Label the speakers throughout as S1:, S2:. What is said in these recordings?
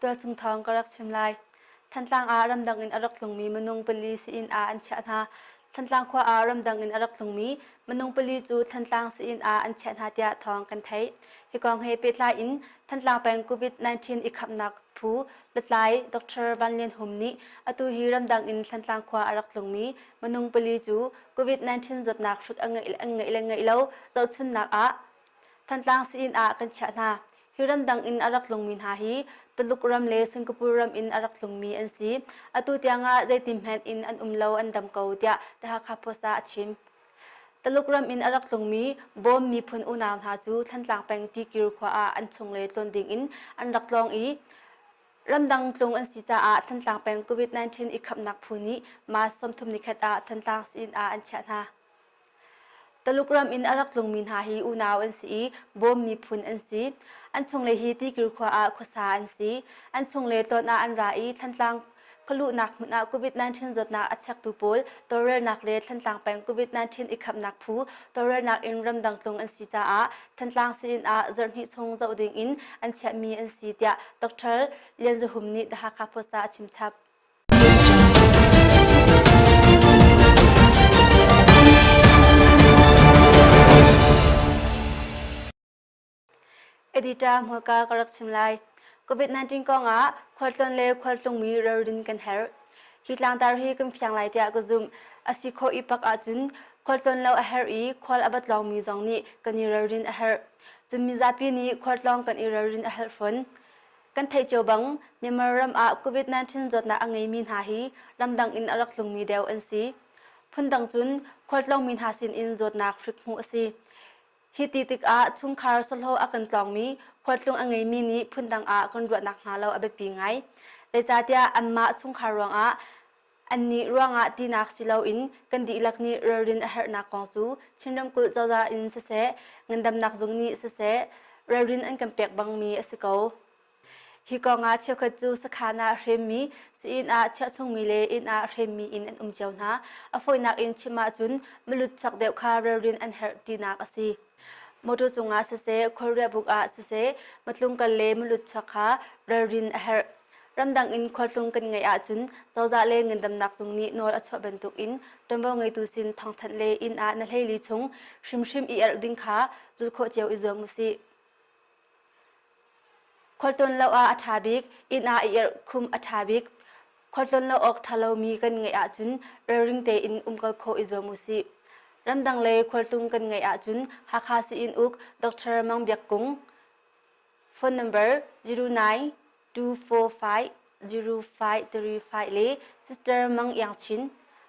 S1: Tualchung thawng ka rak chim lai. Thantlang ah ramdang in a rak tlungmi minung pali sii-inn ah an chiah hna. Thantlang khua ah ramdang in a rak tlungmi minung pali cu Thantlang sii-inn ah an chiah hna tiah thawng kan theih. Hi kong he pehtlai in Thantlang peng COVID-19 i khamnak phu lutlai Dr. Van Lian Hum nih atu hi ramdang in Thantlang khua a rak tlungmi minung pali cu COVID-19 zawtnak hrut an ngeih le ngeih lo zohchunnak ah Thantlang sii-inn ah kan chiah hna. Hi ramdang in a rak tlungmi hna hi Tuluk ram le Singapore ram in a rak tlungmi an si. Atu tiangah zeitin hmanh in an um lo an dam ko tiah The Hakha Post ah a chim. Tuluk ram in a rak tlungmi Bawm miphun unau hna cu Thantlang peng Tikir khua ah an chung le tlawn ding in an rak tlawng i ramdang tlung an si caah Thantlang peng COVID-19 i khamnak phu nih March 30 nikhat ah Thantlang sii-inn ah an chiah hna. Taluk ram in a rak tlungmi hna hi unau an si i Bawm miphun an si. An chungle hi Tikir khua ah khuasa an si. An chungle tlawn ah an ra i Thantlang khualuhnak hmun ah COVID-19 zawtnak a chektu pawl tawlrelnak le Thantlang peng COVID-19 i khamnak phu tawlrelnak in ramdang tlung an si caah Thantlang sii-inn ah zarhhnih chung zoh ding in an chiahmi an si tiah Dr. Lian Za Hum nih The Hakha Post ah a chimchap. Editor hmurka ka rak chim lai. COVID-19 kongah khualtlawn le khualtlungmi ralrin kan herh. Hi tlangtar hi kan fiang lai tiah ka zumh. A si khawh i pak ahcun khualtlawn lo a herh i khual a va tlawngmi zong nih kan i ralrin a herh. Cun mizapi nih khualtlawng kan i ralrin a herh fawn. Kan theih cio bang, Myanmar ram ah COVID-19 zawtnak a ngeimi hna hi ramdang in a rak tlungmi deuh an si. Phundang cun khualtlawngmi hna sinin zawtnak hrik hmuh a si. Hi ti tikah chungkhar sahlawh a kan tlawngmi khualtlung a ngeimi nih phundang ah kan ruah nakhnga lo a biapi ngai. Zeicahtiah anmah chungkhar ruangah annih ruangah tinak si loin kan dihlak nih ralrin a herhnak kong cu Chin ramkulh cozah in siseh, ngandamnak zung nih siseh, ralrin an kan pek bangmi a si ko. Hi kong ah cheukhat cu sakhan ah hremmi, sii-inn ah chiah chungmi le inn ah hremmi in an um cio hna. A fawinak in chim ahcun milut chuak deuh kha ralrin an herh tinak a si. Motor cungah siseh, khualriahbuk ah siseh, matlungkal le milut chuak kha ralrin a herh. Ramdang in khualtlung kan ngeih ahcun cozah le ngandamnak zung nih nawl a chuah bantukin ṭuanvo ngeitu sin thawngthanh le inn ah na hleili chung hrimhrim i erh ding kha zulh khawh cio i zuam usih. Khualtlawn lo ah a ṭha bik, inn ah i erh khum a ṭha bik. Khualtlawn lo awk ṭha lomi kan ngeih ahcun ralring tein umkal khawh i zuam usih. Ramdang lei khualtlung kan ngeih ahcun Hakha sii-inn uk Dr. Mang Biak Kung, phone number 09 245 0535 le Sister Mang Iang Chin,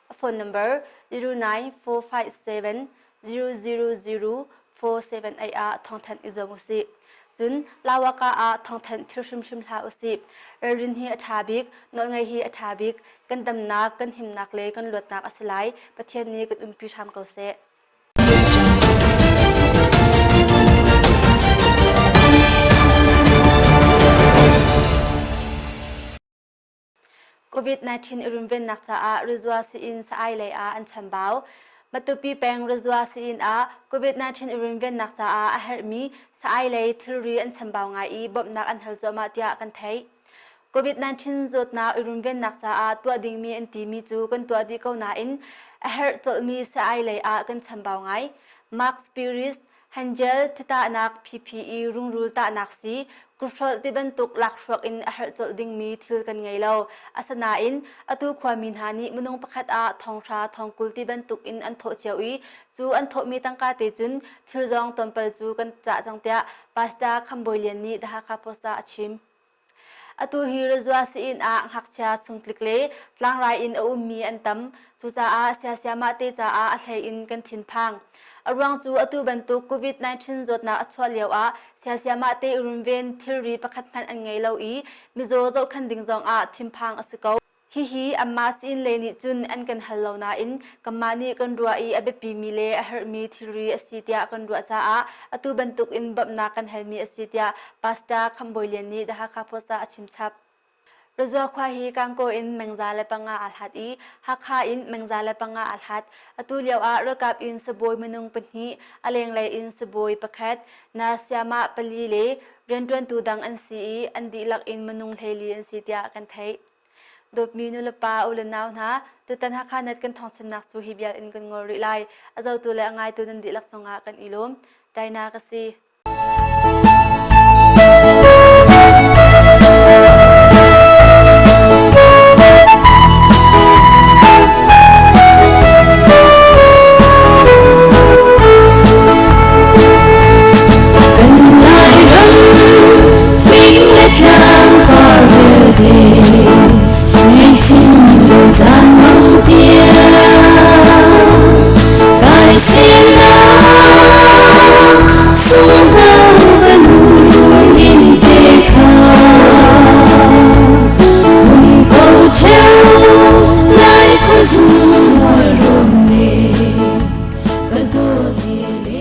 S1: a phone number 09457 000 478 ah thawngthanh i zuam usih. Cun Lawaka ah thawngthanh phil hrimhrim hlah usih. Ralrin hi a ṭha bik, nawlngaih hi a ṭha bik, kan damnak, kan himnak le kan luatnak a si lai. Pathian nih kan umpi hram ko seh. COVID-19 i runvennak caah Rizua sii-inn sa-ai lei ah an chambau. Matupi peng Rizua sii-inn ah COVID-19 i runvennak caah a herhmi sa-ai lei thilri an chambau ngai i bawmhnak an hal cuahmah tiah kan theih. COVID-19 zawtnak i runvennak caah tuah dingmi an timi cu kan tuah dih ko nain a herh colhmi sa-ai lei ah kan chambau ngai. Mark Spiris, Hangel thitahnak PPE rungrul tahnak si, kuthrolh ti bantuk lakhruak in a herh colh dingmi thil kan ngei lo. Asinain atu khuami hna nih minung pakhat ah thonghra thongkul ti bantuk in an thawh cio i cu an thawhmi tangka te cun thil zong tlawmpal cu kan cah cang tiah Pastor Kham Bawi Lian nih The Hakha Post ah a chim. Atu hi Rezua sii-inn ah ngakchia chungtlik le tlangrai in a ummi an tam. Cucaah siasiamah te caah a hlei in kan thinphang. A ruang cu atu bantuk COVID-19 zawtnak a chuah lio ah siasiamah te i runven thilri pakhat hmanh an ngei lo i mizaw zohkhan ding zong ah thinphang a si ko. Hihi anmah sii-inn lei nih cun an kan hal lo nain kanmah nih kan ruah i a biapimi le a herhmi thilri a si tiah kan ruah caah atu bantuk in bawmhnak kan halmi a si tiah Pastor Kham Bawi Lian nih The Hakha Post ah a chimchap. Razua khua hi Kangkaw in mengza le panga aa hlat i Hakha in mengza le panga aa hlat. Atu lio ah ralkap in sabawi minung pahnih, a lenglei in sabawi pakhat, nurse sayamah pali le Rianṭuantu dang an si i an dihlak in minung 14 an si tiah kan theih. Dawtmi nulepa u le nau hna, tutan Hakha Net kan thawngchimnak cu hi vial in kan ngol rih lai. A zotu le a ngaitu nan dihlak cungah kan i lawm. China ka si.
S2: Kan Lairam fing le tlang par vialte ngaihchim le zaanmang tiang kai semnak sunghang ka nu rung in te kha mun ko ṭheo lai khuazung mual rom ne ka dawt he.